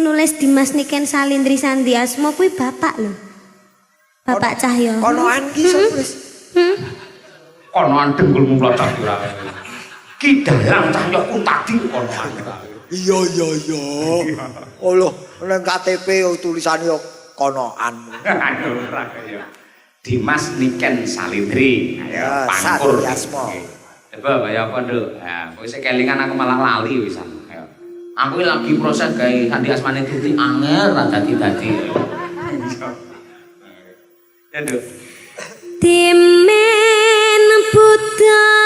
nulis Dimas Niken Salindri Sandi Asmo kuwi bapak lho. Bapak Cahyo. Konoan ki iso nulis. Konoan dengkulmu mlocot ora. Ki dalang Cahyo Kuntadi konoan. Iya. Oh lho, nang KTP tulisane yo konoan. Aduh, ora kaya. Dimas Niken Salindri. Ayo, Ya, pangkur. Sandi Asmo. Coba kaya apa, Nduk? Ya, kowe sik kelingan, aku malah lali wisan. Ayo. Aku iki lagi proses gawe Sandi Asmane Tuti, angel ra dadi-dadi. Ya, Nduk. Dimen buta.